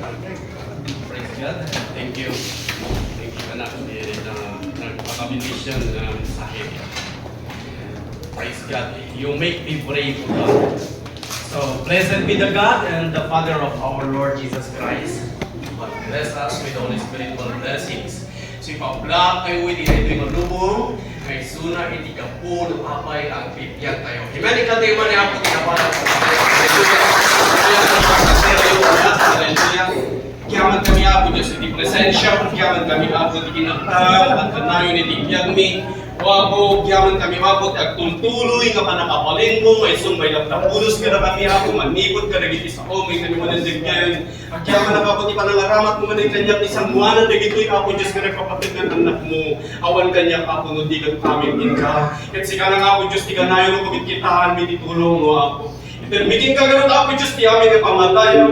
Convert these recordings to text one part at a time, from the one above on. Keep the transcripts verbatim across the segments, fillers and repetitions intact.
Praise God. Thank you. Thank you, anak. Nagpakabindisyon na mensahe. Praise God. You make me pray to God. So, blessed be the God and the Father of our Lord Jesus Christ, who bless us with all spiritual blessings. So, ipablakayo iti daytoy nga lubong, nga isuna iti gapu no apay nga agbibiag tayo. Amen. Ikatayo man ni Apo ti kabayan. Hallelujah. Hallelujah. Agyaman kami, Apo Dios, iti presensya, agyaman kami, Apo, iti kinaktam, agkanayon iti biagmi. O Apo, agyaman kami, Apo, ti agtultuloy nga pannakabalinmo, nga isu mailap napulos kadakami, Apo, manipud kadagiti sao, nga kami manandeggen. Agyaman, Apo, ti panangaramatmo, nga kaniak ti sangoanan dagitoy, Apo Dios, nga nagpapateg nga annakmo. Awan kaniak, Apo, no di ket amin kenka. Ket sika nga, Apo Dios, ti kanayon, no, ket kitaanmi ti tulongmo, Apo. Itedmi kenka ngarud, Apo Dios, ti amin nga pangadayo,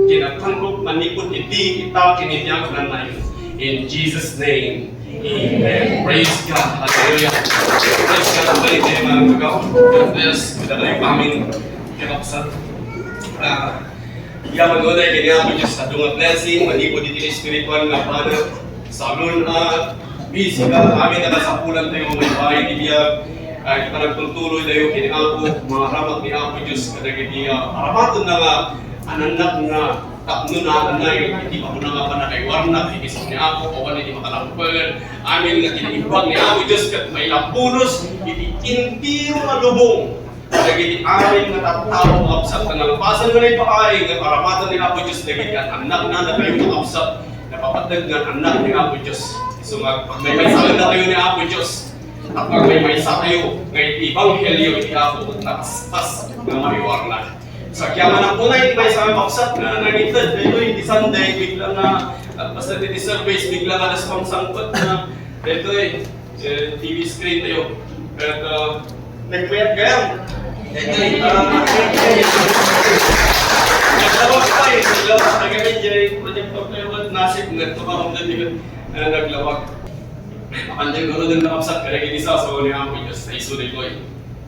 kinakangkok manipud iti ita ken iti agnanayon. In Jesus' name, amen. Praise God. Hallelujah. Praise God. Ang balik kayo, mga kagaw. God bless. Kita kayo, amin. Kinaksan. Ah, yaman mo na, kanya, Apo Dios, sa dunga blessing, manipud iti spiritual nga banat. Salun a busy ka, amin a kasapulan tayo, may bahay ti biag, ay, panagtultuloy tayo, kini Apo, mga ramat ni Apo Dios, kadagiti, ah, aramaten na nga, anannak nga, tapno na, anay, iti mapuna nga panakaiwarna, iti isip ni Apo, awan iti makalangpet, amin nga kinaimbag ni Apo Dios, ket mailapunos, iti intiro nga lubong, dagiti amin nga tattao, absat nga nalpasen nga naipaay, nga paramatan ni Apo Dios, dagiti annakna, datayo nga absat, napapateg nga annak ni Apo Dios. So, nga, pagmaymaysaen datayo ni Apo Dios. At pagmaymaysa tayo, nga iti ebanghelio iti Apo, nakastas nga maiwarna. Sa kiyaman ang punay, iti maysa nga baksak nga nangited, daytoy, iti Sunday, bigla nga, at basta iti service, bigla nga naspangsangpet na, daytoy, eh, T V screen tayo. At, ah, nagkuyat gayam. Daytoy, ah, naglawag pa eh, naglawag. Kagami, Jerry, project pa kayo, nasip, nagtukarong na, eh, naglawag. Apan daytoy ngaruden, nakabsat kadagiti sasao ni Apo Dios, ta isu daytoy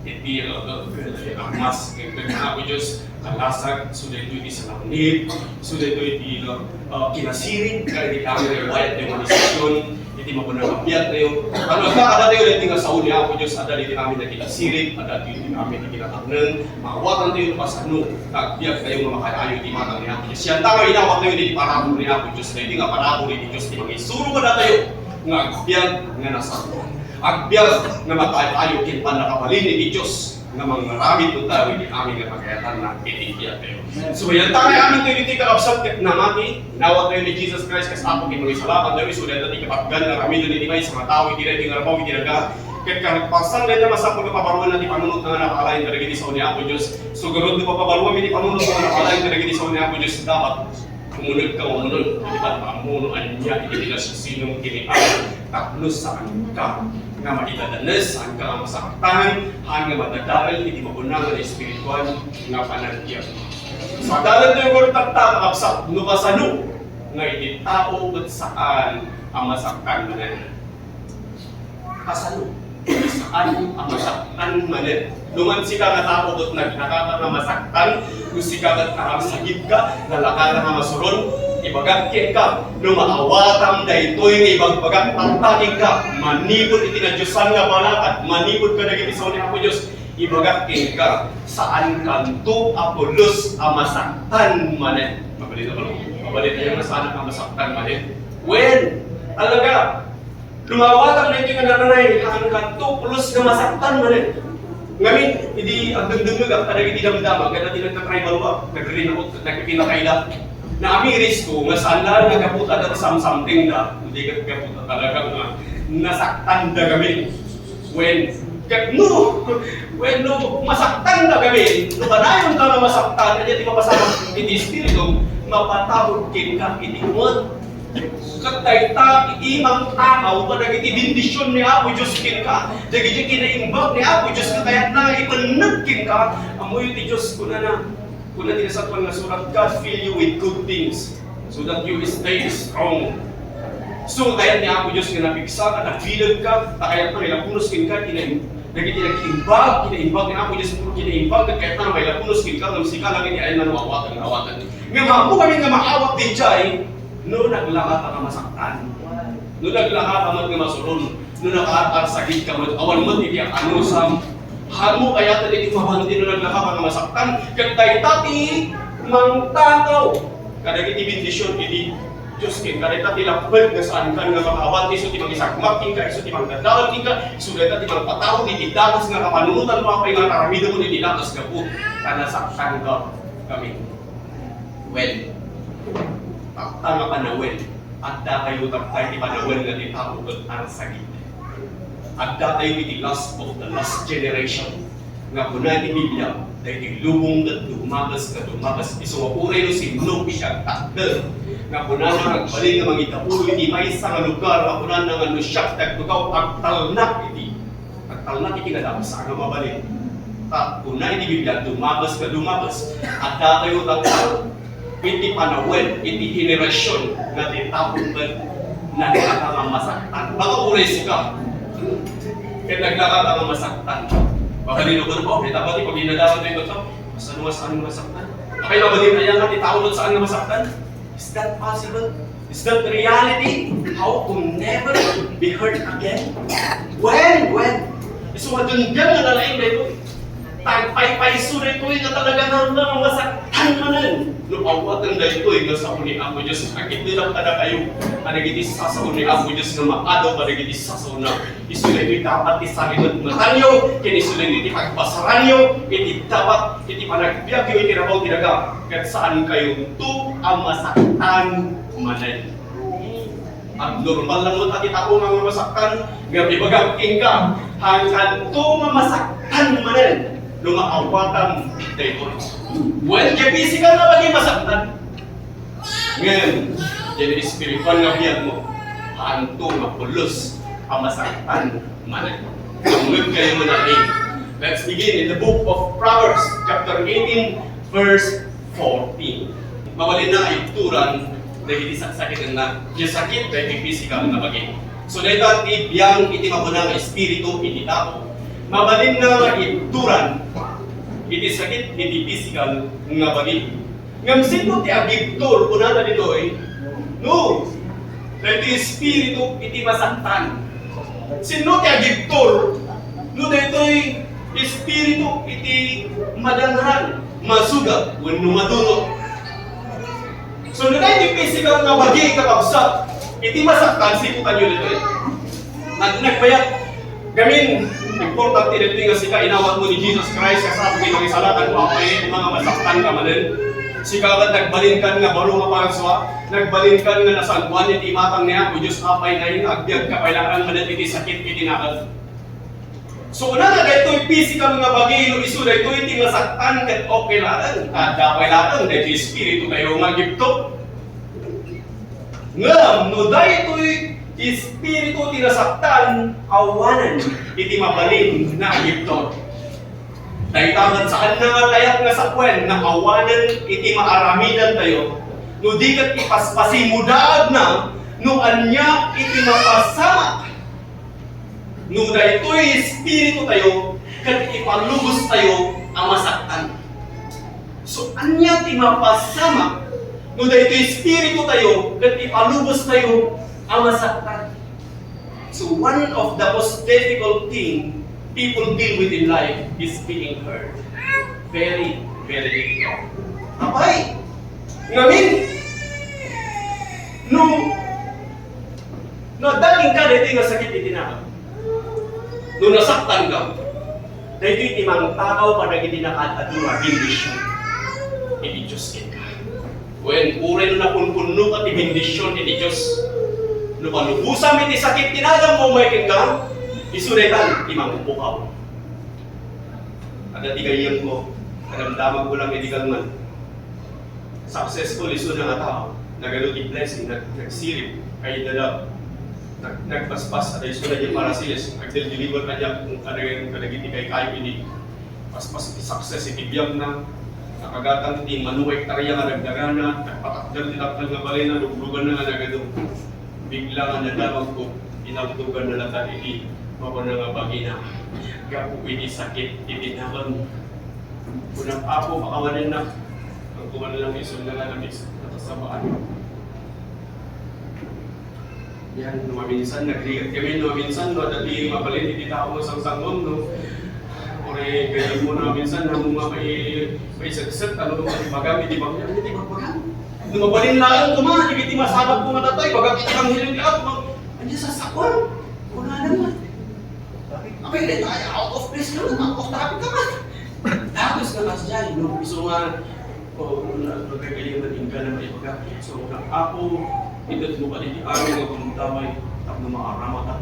iti, uh, uh, armas ken ni Apo Dios, kalasag, isu daytoy iti salaknib, isu daytoy iti, uh, uh, kinasirib kadagiti amin nga riwayat ti organisasyon, iti mapuna nga biag tayo. Ano, adda kadatayo daytoy nga sao ni Apo Dios, adda daytoy amin nga kinasirib, adda daytoy amin nga kinatakneng, maawatan tayo no kasano nga agbiag tayo nga makaayo iti matang ni Apo Dios. Sian ta nga inawat tayo iti parabur ni Apo Dios, daytoy nga parabur iti Dios ti mangisuro kadatayo nga agbiag nga nasaoan. Agbiag nga makaayo ken pannakabalin iti Dios nga mangaramid tayo iti amin nga pagayatanna iti biag tayo. So, yan tayo amin tayo iti kakabsat ket namati, inawat tayo ni Jesus Christ kas Apo ket mangisalakan tayo, isu dayta ti kapatgan nga aramiden iti maysa nga tao iti daytoy nga rabaw iti daga. Ket kalpasan dayta, masapul nga pabaruenna ti panunot nga nakaalaen kadagiti sao ni Apo Dios. So, garud no papabaruem iti panunot nga nakaalaen kadagiti sao ni Apo Dios, dapat Umuneg ka, umuneg. Iti pagpammuno ania iti kinasisinong kini Apo tapno saanka nga maidadanes, saanka nga masaktan, haan nga madadael iti makunangan nga espirituan nga panagbiag. Sa dalan ti ugur tatta, kakabsat, no kasano nga iti tao ket saan a masaktan manen. Kasano? Saan a masaktan manen. No man sika nga tao ket naglakaka nga masaktan, no sika ket nakarsagidka, nalakaka nga masuron, ibagak kenka, no maawatam daytoy nga ibagbagak tatta kenka, manipud iti nadiosan nga balakad, manipud kadagiti sao ni Apo Dios, ibagak kenka, saankanto a pulos a masaktan manen. Mabalin a, mabalin a nga saanak a masaktan manen. Wen, talaga, Lumawatak daytoy nga nananay, haan kanto, pulos nga masaktan manen. Ngamin, idi agdengdengngegak kadagiti damdama, ket adda ti nagtatribalak, nagrinakot, nagpipinatayda. Naamirisko nga saan laeng nga gapu ta adda ti samsamtengda, kundi ket gapu ta talaga nga nasaktanda ngamin. Wen, ket no, wen no masaktanda ngamin, no kanayonka nga masaktan, ania ti mapasamak iti Espiritu, mapatawag kenka iti kuan. Ket dayta iti mangtakaw kadagiti bendision ni Apo Dios kenka, dagiti kinaimbag ni Apo Dios nga kayatna nga ipenneg kenka. Ammoyo ti Dios, kunana, kuna ti Nasantoan nga Surat, "God fill you with good things, so that you stay strong." So, kayat ni Apo Dios nga napigsa ka, nabileg ka, ta kayatna nga ilapunos kenka ti naim-, Dagiti nag-imbag, kinaimbag ni Apo Dios, puro kinaimbag, ket kayatna nga mailapunos kenka, ngem sika lang iti ayanna no awaten, awaten. Ngem ammo kami nga maawat idiay, no naglaka ka nga masaktan. No naglaka ka met nga masuron. No nakaarsagid ka met, awan met iti anusam. Ammo kayat iti mabandi no naglaka ka nga masaktan. Ket dayta ti mangtakaw kadagiti bendision iti Dios kenka. Dayta ti lapped nga saankan nga makaawat, isu ti mangisagmak kenka, isu ti mangdadael kenka, isu dayta ti mangpatawag iti dakes nga kapanunotan, apay nga aramidem iti dakes gapu ta nasaktanka. Kami. Wen. Takta nga panawen. Addatayo takta iti panawen nga ti tao ket arsagid. Addatayo iti last of the last generation. Nga kuna ti Biblia, daytoy lubong ket dumages nga dumages. Isu nga uray no sinno ti agtakder. Nga kunana nga agbalin nga mangidapulo iti maysa nga lugar, nga kunana nga no siak ti agtugaw, agtalnak iti Agtalna ti kinadapsa nga mabalin. Ta, kuna iti Biblia, dumages nga dumages. Addatayo takta iti panawen, iti henerasion nga ti tao ket naglaka nga masaktan. Baka uray sika. Ket naglaka nga masaktan. Mabalin ko, "Oh, may tama ti pag-inadaman tayo ito. Saan nga, saan nga masaktan?" Apay, mabalin aya nga ti tao ket saan nga masaktan? Is that possible? Is that reality? How to never be hurt again? When? When? Isu nga dundian nga nalaing daytoy. Tagpaypayso daytoy nga talaga nga, nga masaktan manen. No awaten daytoy nga sao ni Apo Dios, akitnam kadakayo. Kadagiti sasao ni Apo Dios nga maadaw kadagiti sasaona. Isu daytoy dapat ti sarimatayo, ken isu daytoy ti pagbasaranyo, iti dapat, iti panagbiagyo iti rabaw ti daga, ket saankayonto a masaktan manen. Abnormal lang met a ti tao nga masaktan, ngem ibagak kenka, haankanto nga masaktan manen no maawatam daytoy. Wen, diay pisikal nga bagi masaktan. Ngem, diay espiritual nga biagmo, haanto nga pulos a masaktan manen. Tumngeg kayo nga nalin. Let's begin in the book of Proverbs, chapter eighteen, verse fourteen. Mabalin nga itturan dagiti saksakitanna, diay sakit dagiti pisikal nga bagi. So, dayta ti biang iti mapuna nga espiritu iti tao. Mabalin nga itturan iti sakit iti pisikal nga bagi. Ngem sinno ti agibtur, kunana ditoy? No, daytoy espiritu iti masaktan. Sinno ti agibtur? No, daytoy espiritu iti madanhan, masugat, wenno madunot. So, no, daytoy pisikal nga bagi, kakabsat, iti masaktan, siputanyo ditoy. Nag-, nagbayat. Gamin, importante daytoy nga sika inawatmo ni Jesus Christ, kasano ti mangisalakan mo, apay, nga masaktan ka manen. Sika ket nagbalinkan nga baro nga parasua, nagbalinkan nga nasantoan iti imatang ni Apo Dios, apay, nga agbiag ka pay laeng manen iti sakit iti naed. So, kunana daytoy pisikal nga bagi, no isu daytoy ti masaktan ket okay laeng, adda pay laeng daytoy espiritu tayo nga agibtur. Ngem no daytoy espiritu ti nasaktan, awanen iti mabalin nga agibtur. Dayta met saanna nga kayat nga sawen nga awanen iti maaramidantayo, no di ket ipaspasimo daagna no ania iti mapasamak. No daytoy espiritu tayo, ket ipalubos tayo a masaktan. So, ania ti mapasamak no daytoy espiritu tayo ket ipalubos tayo a masaktan? So, one of the most difficult thing people deal with in life is being hurt. Very, very difficult. Apay, ngamin, no No adda kenka daytoy nga sakit iti naem, no nasaktanka, daytoy ti mangtakaw kadagiti nakaad-adu nga bendision iti Dios kenka. Wen, uray no napunpunnoka ti bendision iti Dios, no palubosam iti sakit ti naemmo umay kenka, isu daytan ti mangpukaw. Adda ti gayyemko, kadamdamagko lang iti kalman. Successful isuna nga tao, nagadu ti blessing, nag-, nagsirib, kay dada, nag-, nagbasbas, adda isuna ti parasiles, nagdel-deliver kaniak, kung kadagiti, kadagiti kaykayo idi. Basbas ti success iti biagna, nakagatang ti mano nga hektarya nga nagdagana, nagpatakder ti dakkel nga balena, lugluganna nga nagadu. Bigla nga nadamagko, inawtoganna latta iti mapuna nga bagina. Gapu iti sakit iti nakem. Kunak, Apo, pakawanennak. Agkuman lang isu nga nagis, nakasabaan. Yan, no maminsan, nagrigat kami, no maminsan, no, dati mabalin iti tao nga sangsangon, no? Uray, kaya mo, no maminsan, namo nga may, may sagsag, ano, bagam, iti bagam, iti bagam. No mabalin lang, kuma, iti masabat ko nga tatay, bagam, iti kang hiling, ah, anya sasakuan? Kuna naman. Apay, dayta, out of place ka man, out of topic ka man. Tapos ka kasi dyan, no? So nga, o, na, nagkagalingan, ingka na maibaga. So, nga, Apo, itedmo kadi ti amin nga gundaway, tapno maaramatak,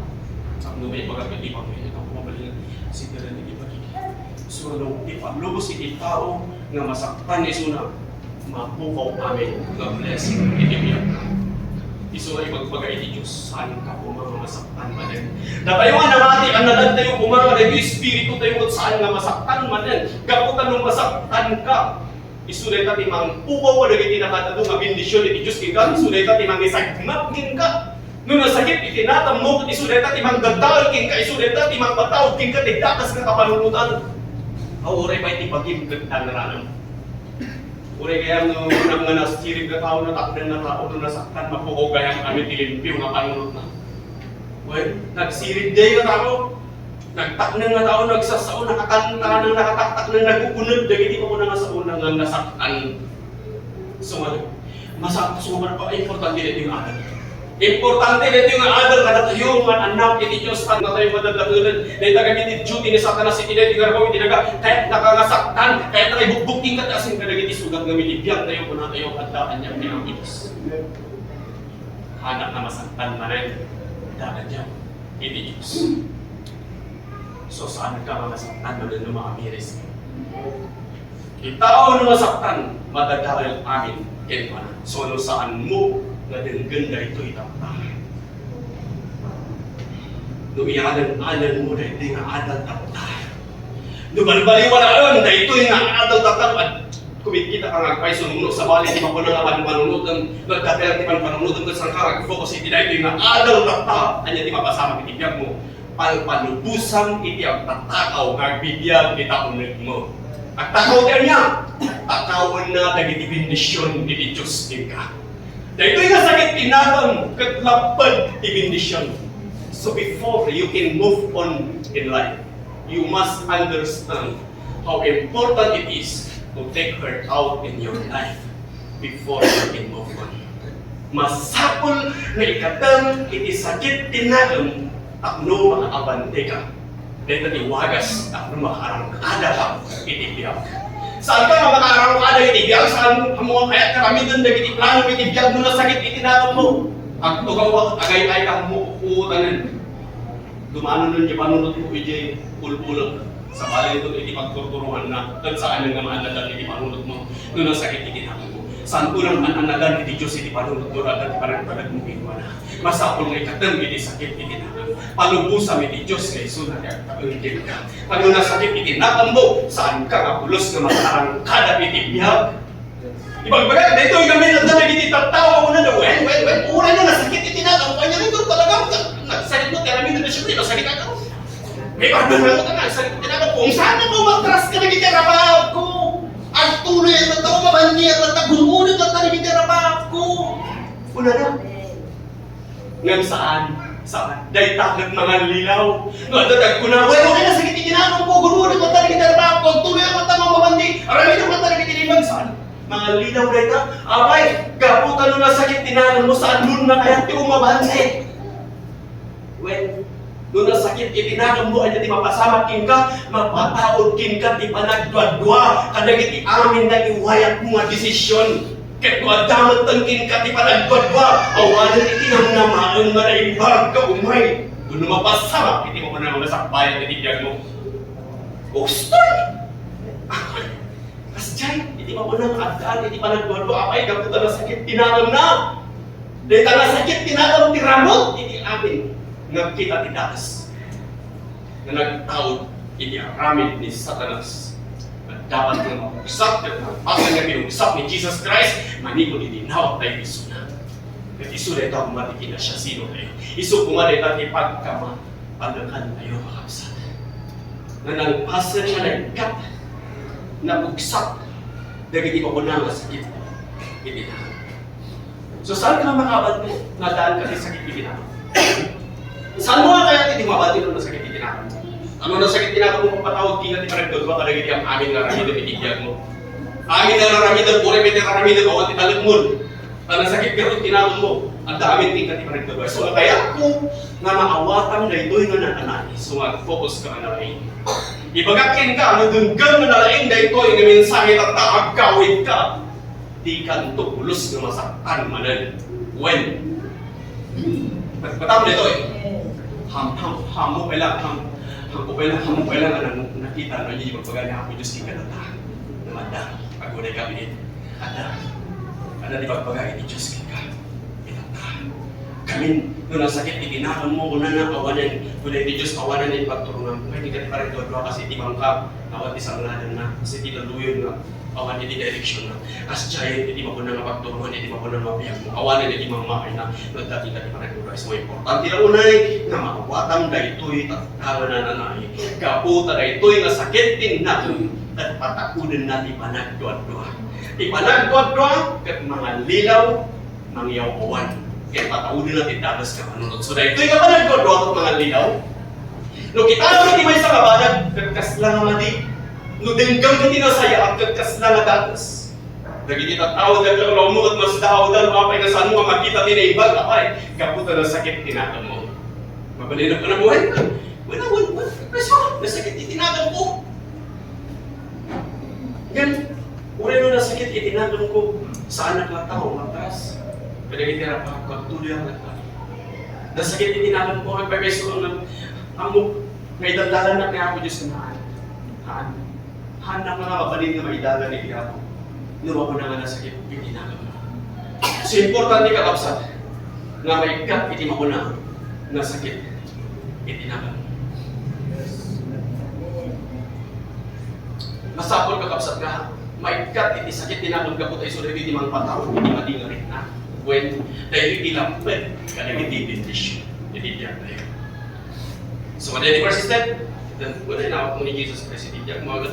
tapno maibaga kadi pagkain, tapno mabalingan, sitaran iti pagiging. So, no, ipalubos iti tao nga masaktan isuna, mapukaw amin nga blessing iti biag. Isu nga ibagbaga iti Dios, saan ka koma nga masaktan manen. Datayo nga namati, annadantayo koma nga daytoy espiritu tayo, saan nga masaktan manen. Gapu ta no masaktan ka, isu dayta ti mangpukaw kadagiti nakatado nga bendision iti Dios kenka, isu dayta ti mangisagmap kenka. No nasakit iti nakemmo, isu dayta ti mangdadael kenka, isu dayta ti mangpataud kenka ti dakes nga kapanunotan. Aw, uray pay ti bagim ket dangranem. Uray gayam no, kunam nga nasirib nga tao, natakneng nga tao, no nasaktan, mapukaw gayam amin ti limpio nga panunotna. Wen, nagsirib diay nga tao, nagtakneng nga tao, nagsasao, nakakanta, nang nakataktakneng, nagugunod dagiti makuna nga sao nga nasaktan. So, nga, masa-, so, nga, importante daytoy nga adal. Importante daytoy nga adal kadatayo nga anak iti Dios, ta datayo madadakelen. Dayta gayam ti duty ni Satanas iti daytoy nga aldaw, iti naga, kayatnaka nga saktan, kayatnaka ibukbok kenka ti asin kadagiti sugat nga iti biagtayo, kunatayo, adda anian ni Apo Dios. Anak nga masaktan manen, adda anian iti Dios. So, saan ka nga masaktan manen no maamiris? Ti tao no masaktan, madadael amin kenkuana. So, no saanmo nga denggen daytoy tatta, no iyalan-alanmo daytoy nga adal tatta, no balbaliwalaem daytoy nga adal tatta, no ad-, kumitkita ka nga agpayso no sabali ti makuna nga pan-, panunotem, no adda ti pan-, panunotem, ket saan ka nga agfocus iti daytoy nga adal tatta, ania ti mapasamak iti biagmo? Palpalubosam iti agtatakaw nga agbibiag ita unegmo. Agtakaw ti ania? Takawenna dagiti bendision iti Dios kenka. Daytoy nga sakit ti nakem ket lapped ti bendision. So before you can move on in life, you must understand how important it is to take her out in your life before you can move on. Masapul nga ikatem iti sakit ti nakem tapno makaabanteka. Dayta ti wagas tapno makaarangkadaka iti biag. Saan ka nga makaarangkada iti biag? Saan mo nga kayat nga aramiden dagiti plano iti biag no nasakit iti nakemmo? Agtugawak, agay-ay ka mo, uutanen. Dumanonen ti panunotmo idiay bulbulek. Sabali iti pagturturonganna, ket saan nga maannadan iti panunotmo no nasakit iti nakemmo. Saanto nga maannadan iti Dios iti panunotmo, adda ti panagtalagmo kenkuana. Masapul nga ikatem iti sakit iti nakem. Palubosam iti Dios nga isuna ti agtaeng kenka. Ta no nasakit iti nakemmo, saan ka nga pulos nga makaarangkada iti biag. Ibagbaga, daytoy ngamin adda dagiti tattao nga umuna, wen, wen, wen, uray no nasakit iti nakemmo, ania daytoy talaga, nagsakit no, ti aramidem, siyempre, nasakit ako. May pardon mo ta, nagsakit iti nakemmo, kung saan ako matras ka dagiti arabab ko. Agtuloy latta, mabandiat latta, gumuno latta dagiti arabab ko. Una na. Ngem saan, saan. Dayta ket mangallilaw. No adda ti agkuna, "Wen, okay, nasakit iti nakemko, gururek latta dagiti arabab ko, agtuloyak latta nga umabandi, aramidek latta dagiti limbag," saan. Mangallilaw dayta, apay, gapu ta no nasakit ti nakemmo, saanmo nga kayat ti umabandi. Wen, no nasakit iti nakemmo, ania ti mapasamak kenka? Mapataud kenka ti panagduadua kadagiti amin nga iwayatmo nga desisyon. Ket no adda metten kenka ti panagduadua, awanen iti namnamaen nga naimbag nga umay wenno mapasamak iti makuna nga masakbayan iti biagmo. Ustoy! Kasdiay, iti makuna nga addaan iti panagduadua, apay, gapu ta nasakit ti nakemna. Dayta nasakit ti nakem ti ramut iti amin nga agkita ti dakes nga nagtaud iti aramid ni Satanas. Dapat nga mapugsat ket nagpasay nga pinugsat ni Jesus Christ manipud iti inawat tayo isuna. Ket isu dayta koma ti kinasiasinotayo. Isu koma dayta ti pagkamapanekantayo, kakabsat. Nalpasen nga naikkat, nabugsak dagiti mabunang a sakit iti inakam. So, saan ka makabanti nga addaan ka ti sakit iti inakam? Saan mo nga kayat iti mabanti no nasakit iti inakam? Ano nasakit iti inakam mo, patawag ti nga ti panagdudua kadagiti am-amin nga aramidem iti biag mo? Amin nga aramidem, uray met ti aramidem, awan ti talekmon. Ta nasakit garud ti inakam mo. Adda amin ti kati panagdagway. So, kayatko nga maawatam daytoy nga nananais. So, mag-focus ka nga nalaing. Ibagak kenka, no denggen nga nalaing daytoy nga mensahe tatta, agkawidka. Dikanto pulos nga masaktan manen. Wen, mat-, matam daytoy. Ham, ham, hammo pay lang, ham, hammo pay lang, hammo pay lang, nga nakita, no, iti pagbaga ni Apo Dios, kenka tatta. Namanda, agunay kami. Adda, adda ti pagbaga iti Dios kenka. Itatta. Kami, no nasakit iti inakam mo, kunana, awanen, kuna iti Dios, awanen ti pagturongam. Pwede ka ti parang dua-dua kasi iti bangka, awan ti sangngadanna, kasi ti laluyon nga, awan iti direksyon na. Kasdiay, iti mabunang nga pagturongan, iti mabunang nga biag mo, awanen iti mangmaayna, no dati ka ti parang dua-dua. So, importante la unay, nga maawatam daytoy, tatta nga nananay. Gapu ta daytoy nga sakit ti inakam, ket pataudenna ti panagduadua. Ti panagduadua ket mangallilaw, mangyawyawan. Ket pataudenna ti dagus nga panunot. So, daytoy nga panagduadua ket mangallilaw. No kitam ti maysa nga banag, ket kasla nga madi. No denggem ti nasayaat, ket kasla nga dagus. Dagiti tattao, dagiti laglawlaw mo, ket masdaawda, no apay nga saan mo nga makita ti naimbag, apay, gapu ta nasakit ti inakam mo. Mabalin a panabuhay ka. Wala, wala, wala. Preso, nasakit iti inakam ko. Ngem, uray no nasakit iti inakam ko, saanak latta nga umatras. Kadagiti rapaak, agtuloyak latta. Nasakit iti inakam ko, agpaypayso ang, ang, nga idaldalannak ni Apo Dios nga haan. Haan. Haannak nga mabalin nga maidalan iti Apo no mabunang nga nasakit iti inakam. So, importante, kakabsat, nga maikkat iti mabunang nga sakit iti inakam. Masapul, kakabsat, nga maikkat iti sakit ti inakam gapu ta isu dagiti mangpatawag iti madi nga rikna. Wen, dagiti lapped kadagiti bendisyon iti biagtayo. So, what is the first step? Then, wala, inawat mo ni Jesus Christ iti biag mo.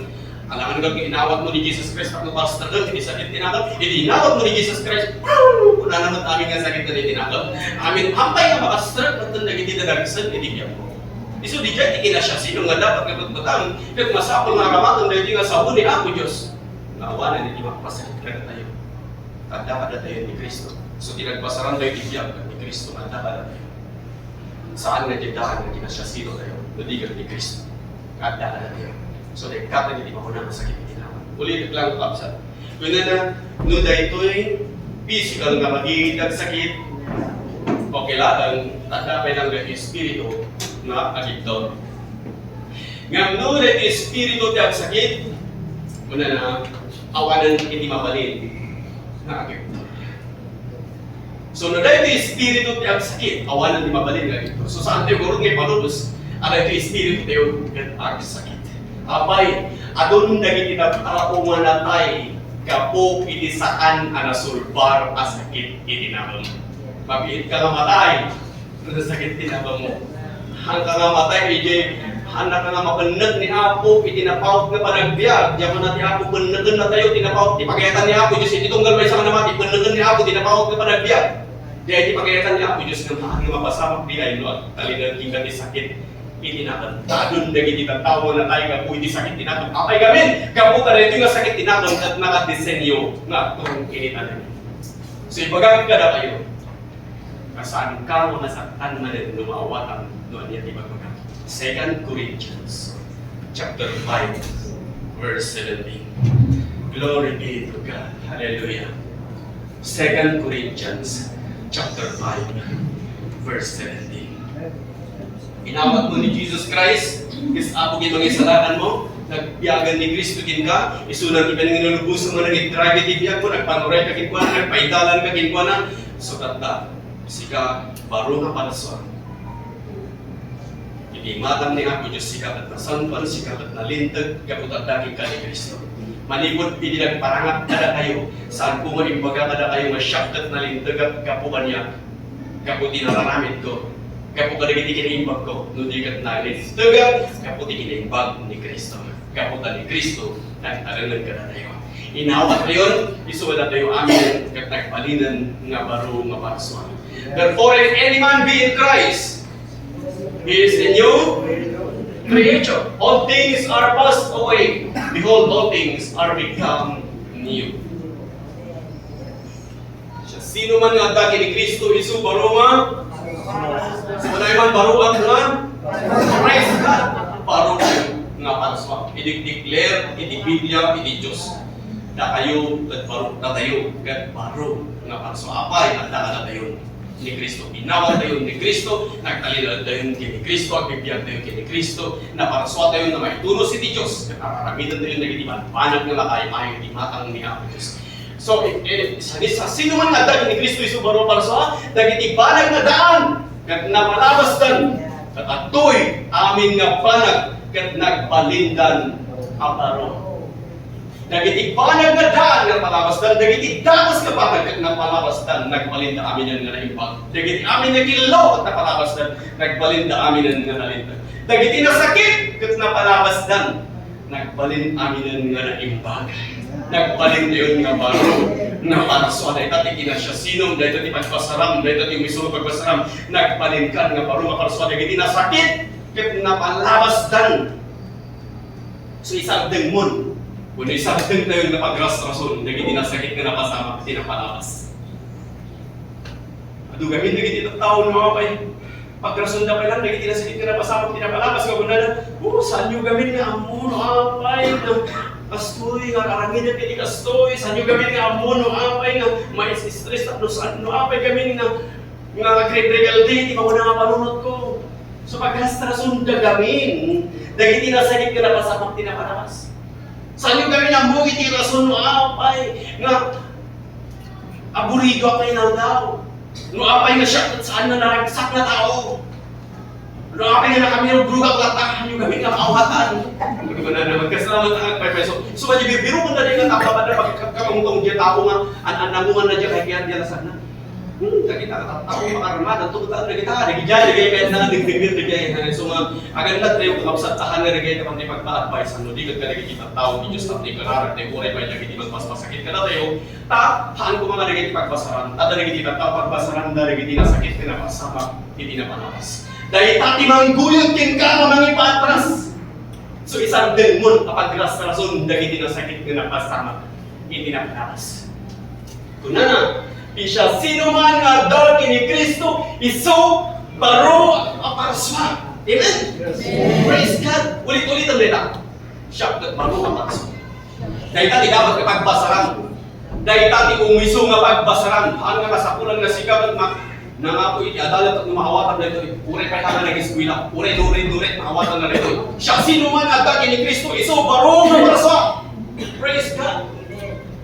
Alangan nga inawat mo ni Jesus Christ, tapno pastor ka, iti sakit ti inakam. Iti inawat mo ni Jesus Christ, pow! Kunana met amin nga sakit na iti inakam. Amin, apay nga makasarek met dagiti dadagsen iti biag mo. Isu di jay ti kinasiasino nga dapat nga betbetang, ket masapul nga aramaten dagiti nga sao ni Apo Dios. Nga awanen iti mapasakit kadatayo. Adda kadatayo ni Cristo. So, ti nagpasaran tayo ti biag ni Cristo, adda kadatayo. Saan nga diay daan nga kinasiasino tayo, no di ket ni Cristo. Adda kadatayo. So, naikkat iti mabunang nga sakit iti inakam. Ulitek lang, kakabsat. Kunana, no daytoy physical nga madi ti agsakit, okay laeng, adda pay lang daytoy espiritu nga agibdut. Ngem no daytoy espiritu ti agsakit, kunana, awanen iti mabalin nga agibdut. So, no daytoy espiritu ti agsakit, awanen ti mabalin nga agibdut. So, saan tayo gurod nga ipalubos a daytoy espiritu tayo ket agsakit? Apay, adun dagiti tattao nga natay gapu iti saan a nasulbar a sakit iti inakam. Mabiit ka nga matay, no nasakit ti inakam mo. Haanka nga matay, idiay, haanka nga mapenneg ni Apo iti napaut nga panagbiag. Diay kunana ti Apo, pennegennatayo ti napaut, ti pagayatan ni Apo Dios iti tunggal maysa nga namati, pennegen ni Apo ti napaut nga panagbiag. Diay ti pagayatan ni Apo Dios nga haan nga mapasamak, di kayo, no, agtalinaed kenka ti sakit iti inakam. Ta adun dagiti tattao nga natay gapu iti sakit ti inakam. Apay ngamin, gapu ta daytoy nga sakit ti inakam ket nakadesenyo nga agturong iti tanem. So, ibagak kadakayo, nga saanka nga masaktan manen no maawatam no ania ti ibagbaga. Second Corinthians chapter five, verse seventeen. Glory be to God. Hallelujah. Second Corinthians chapter five, verse seventeen. Inawat mo ni Jesus Christ, is Apo ket Mangisalakan mo, nagbiagan ni Cristo kenka, isuna ti pinanginulubos mo, nangidrive iti biag mo, nagpanuray ka kenkuana, nagpaidalan ka kenkuana, so tatta, sika, baro nga palaswa. Iti imatang ni Apo Dios, sika ket nasantuan, sika ket nalinteg, gapu ta adda kenka ni Cristo. Manipud iti nagparangat kadakayo, saan ko nga imbaga kadakayo nga siak ket nalintegak gapu kaniak, gapu ti nararamidko. Gapu kadagiti kinaimbagko, no di ket nalinteg gapu ti kinaimbag ni Cristo. Gapu ta ni Cristo, nagtalinaed kadatayo. Inawat tayon, isu kadatayo amin, ket nagbalinen nga baro nga parsua. Therefore, if any man be in Christ, he is a new creature. All things are passed away. Behold, all things are become new. Siasinoman nga adda ken ni Cristo isu baro nga, sumanayo man baro nga, praise God, baro nga parsua. Idi declare iti Biblia, iti Dios. Dakayo ket baro, datayo ket baro nga parsua. Apay, adda kadatayo ni Cristo. Inawat tayo ni Cristo, nagtalinaed tayo ken ni Cristo, agbibiag tayo ken ni Cristo, naparsua tayo nga maitunos iti Dios, ket ar-aramiden tayo dagiti banbanag nga makaayo-ayo iti matang ni Apo Dios. So, eh, eh, sa, sa sino man nga adda ni Cristo isu baro nga parsua, dagiti banag nga daan, ket napalabasdan, ket adtoy amin nga banag, ket nagbalindan a baro. Dagiti banag nga daan nga napalabasdan, dagiti dakes nga banag ket napalabasdan, nagbalinda aminen nga naimbag. Dagiti amin nga killo ket napalabasdan, nagbalinda aminen nga nalinteg. Dagiti nasakit ket napalabasdan, nagbalin aminen nga naimbag. Nagbalinda nga baro, nga parsua. Dayta ti kinasiasinom, dayta ti pagpasaram, dayta ti umisu nga pagpasaram. Nagbalinkan nga baro, nga parsua. Dagiti nasakit ket napalabasdan. So, isardengmon, wenno isardengtayon nga pagrasrason dagiti nasakit nga napasamak ti napalabas. Adu gamin dagiti tattao no apay, pagrasonda pay lang dagiti nasakit nga napasamak ti napalabas nga kunada, "Oh, saanyo gamin nga ammo no apay nga kastoy nga aramidek iti kastoy, saanyo gamin nga ammo no apay nga mais-stress tapno saan no apay gamin nga nga agrebrebelde iti mauna nga panunotko." So, pagrasrasonda gamin dagiti nasakit nga napasamak ti napalabas. Saanyo gamin ammo iti rason no apay nga aburidoak nga inaldaw. No apay nga siak ket saan nga naragsak nga tao. No apay nga nakamirugrugat latta, saanyo gamin nga maawatan. Kuna na, magkasalamat ak, pay, pay. So, so, kadi birbiro ko na din nga tapos na pagkakatungtong diya tao nga an-, an-, nangungan na diya kay kaya diya lasagna. Hmm, dagita, tao, makarma, dagito, dagita, dagiti, dagiti, kaya na, dagiti, dagiti, dagiti, so, nga, agan na tayo, kakabsat, tahan na, dagiti, tapang di pagpa-advise, ano, di, kadagiti, tao, di, Diyos, tapos, di, kararag, tayo, uray, pay, dagiti, magpasmasakit, kada tayo, ta, haan ko, mga, dagiti, pagbasaran, ta, dagiti, tao, pagbasaran, da, dagiti, nasakit, ti napasamak, iti napalabas. Dayta, ti mangguyod, kenka, nga, mangipatras. So, isardengmon, a pagrasrason, dagiti, nasakit, nga napasamak, iti napalabas. Kunana, ti siasinoman nga adda ken ni Cristo, isu baro a parsua. Amen? Yes. Praise God. Ulit-ulitan dayta. Siak ket baro a parsua. Dayta ti dapat nga pagbasaran. Dayta ti umisu nga pagbasaran. Haan nga kasapulan nga sika ket ma-, nangako iti adalam tapno maawatan daytoy. Uray pay haan nga nag-eskuela. Uray, uray, uray, maawatan na daytoy. Siasinoman nga adda ken ni Cristo, isu baro nga parsua. Praise God.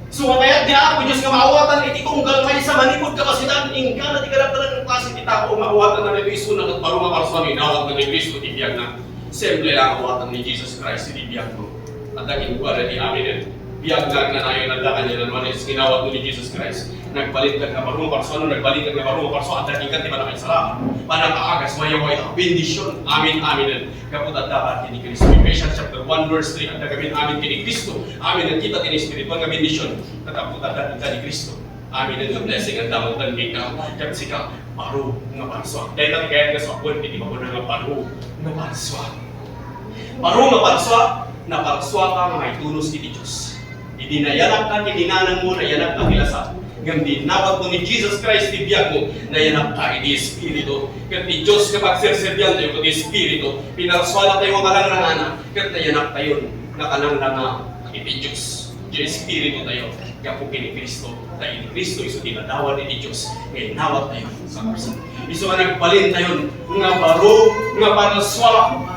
So, matayat ni Apo Dios nga maawatan iti tunggal maysa manipud kapasidaan, inggana ti kadagdagan nga klase ti tao, maawatan na daytoy isuna ket baro nga parsua no inawat na ni Cristo ti biagna. Simple lang awatan ni Jesus Christ iti biagmo. Adda kenkuana ti amin. Biag nga agnanayon, adda kanian no ania ti inawat ni Jesus Christ. Nagbalinka nga baro nga parsua, no nagbalinka nga baro nga parsua, adda kenka ti panakaisalakan, panakaagas, mayawaya, bendision. Amin, amin. Gapu ta adda ken ni Cristo. Ephesians chapter one verse three, adda kami amin ken ni Cristo. Amin, nagkita ti espiritual nga bendision. Gapu ta adda kenka ni Cristo. Amin nga blessing nga damagdan kenka, ket sika, baro nga parsua. Dayta ti kayat nga suakuen iti makuna nga baro nga parsua. Baro nga parsua, naparsuaka nga maitunos iti Dios. Idi nayanakka ken ni nanangmo, nayanakka ti lasa. Ngem idi inawatmo ni Jesus Christ ti biagmo, nayanakka iti Espiritu. Ket ti Dios nga pagserserbiantayo ket Espiritu, pinarsuanatayo nga kalanglangana, ket nayanaktayon nga kalanglanga iti Dios. Ti Espiritayo, gapu ken ni Cristo, ta iti Cristo isu ti ladawan iti Dios nga inawattayo sa krus. Isu nga nagbalintayon nga baro nga parsua.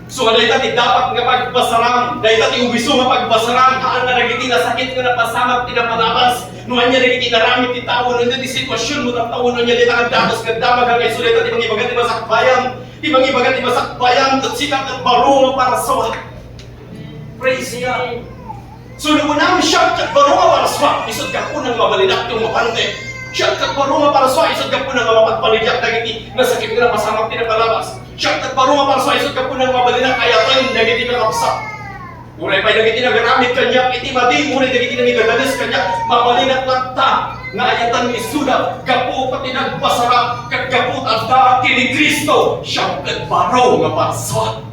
So, dayta ti dapat nga pagbasaran, dayta ti umisu nga pagbasaran, haan nga dagiti nasakit nga napasamak ti napalabas. No ania dagiti inaramid ti tao, no ania ti sitwasionmo, tattao, no ania dayta nga dagus nga damag, nga isu dayta ti mangibaga ti masakbayan, ti mangibaga ti masakbayan, ket sika ket baro nga parsua. Praise God. So, no kunam siak ket baro nga parsua, isut' gapu nga mabalinak ti umapante. Siak ket baro nga parsua, isut' gapuna nga mapagpalidiak dagiti nasakit nga napasamak ti napalabas. Siak ket baro nga parsua, isut' gapuna nga mabalinak ayaten dagiti kakabsat. Uray pay dagiti nagaramid kaniak iti madi, uray dagiti nangigadanes kaniak, mabalinak latta nga ayaten isuda gapu ta ti nagpasarap ket gapu ta adda ken ni Cristo. Siak ket baro nga parsua.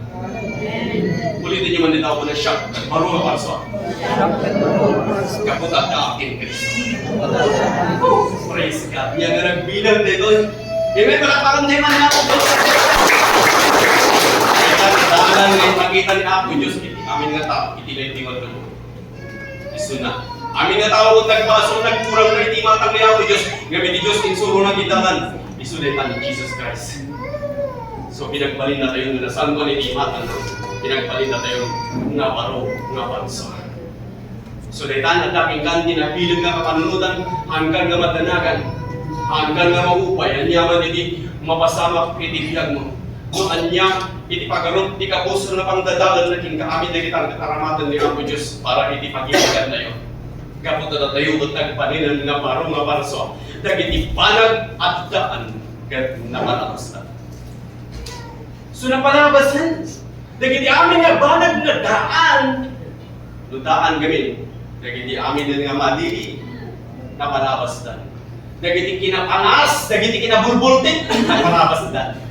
Ulitin niyo man dita, ako na siak, baro nga parsua. Gapu ta adda ken ni Cristo. Oh, praise God. Ania nga nagbilang daytoy. Amen. Palakpakan tayo man nga Apo Diyos. Kaya nga ipakita ni Apo Diyos, iti amin nga tao, iti daytoy nga tao. Isuna. Amin nga tao, nagbasol, nagkurang na iti imatang ni Apo Diyos. Ngem iti Diyos, insurona ti dalan. Isu dayta ni Jesus Christ. So, pinagbalin natayo nga nasanto iti imatang. Pinagbalin natayo nga baro, nga parsua. So, dayta, adda kenka ti nabileg nga kapanunotan, anggan nga madanagan, anggan nga maupay, aniaman iti mapasamak iti biagmo. No ania iti pagarup ti kapuso nga pangdadaelna kenka, amin dagita nga taramaten ni Apo Dios para iti pagiligantayo. Gapu ta datayo ket nagbalinen nga baro nga parsua dagiti banag addaan ket napalabasdan. So, napalabasdan dagiti amin nga banag nga daan. No daan gamin, dagiti amin nga madi, napalabasdan. Dagiti kinapanas, dagiti kinabulbultit, napalabasdan.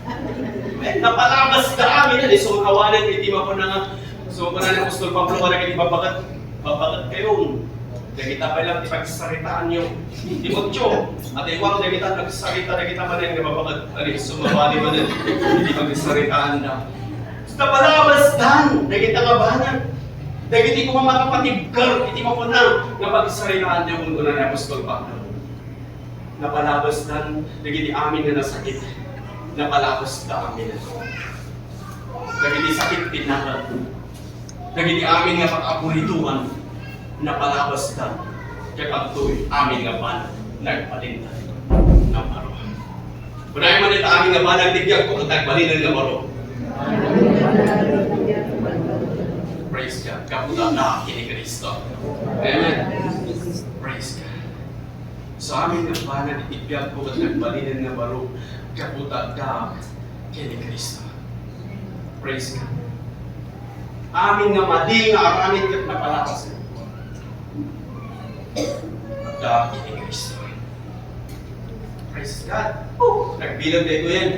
Napalabasda amin, isu nga awanen iti mapuna nga, so, kuna ni Apostol Pablo, kadagiti babbaket, babbaket kayo. Dagita pay lang ti pagsaritaanyo. Timoteo, adaywang dagita nagsarita, dagita manen nga babbaket, ani, sumawali manen iti pagsaritaanda. Napalabasdan dagita nga banag. Dagiti koma makapatibker iti mapuna nga pagsaritaanyo, kuna ni Apostol Pablo. Napalabasdan dagiti amin nga nasakit. Napalabasda amin. Dagiti sakit ti nagan. Dagiti amin nga pag-aburituan. Napalabasdan. Ket adtoy amin nga banag. Nagbalinda. Naparuhan. Kunay man ita amin nga banag ti biag ko, ket nagbalinen nga baro. Praise God. Gapu ta adda ken ni Cristo. Amen. Praise God. So, amin nga banag iti biag ko, ket nagbalinen nga baro. Gapu ta adda ken ni Cristo. Praise God. Amin nga madi nga aramid ket napalabas. Adda ken ni Cristo. Praise God. Oh, nagbilang daytoy yan.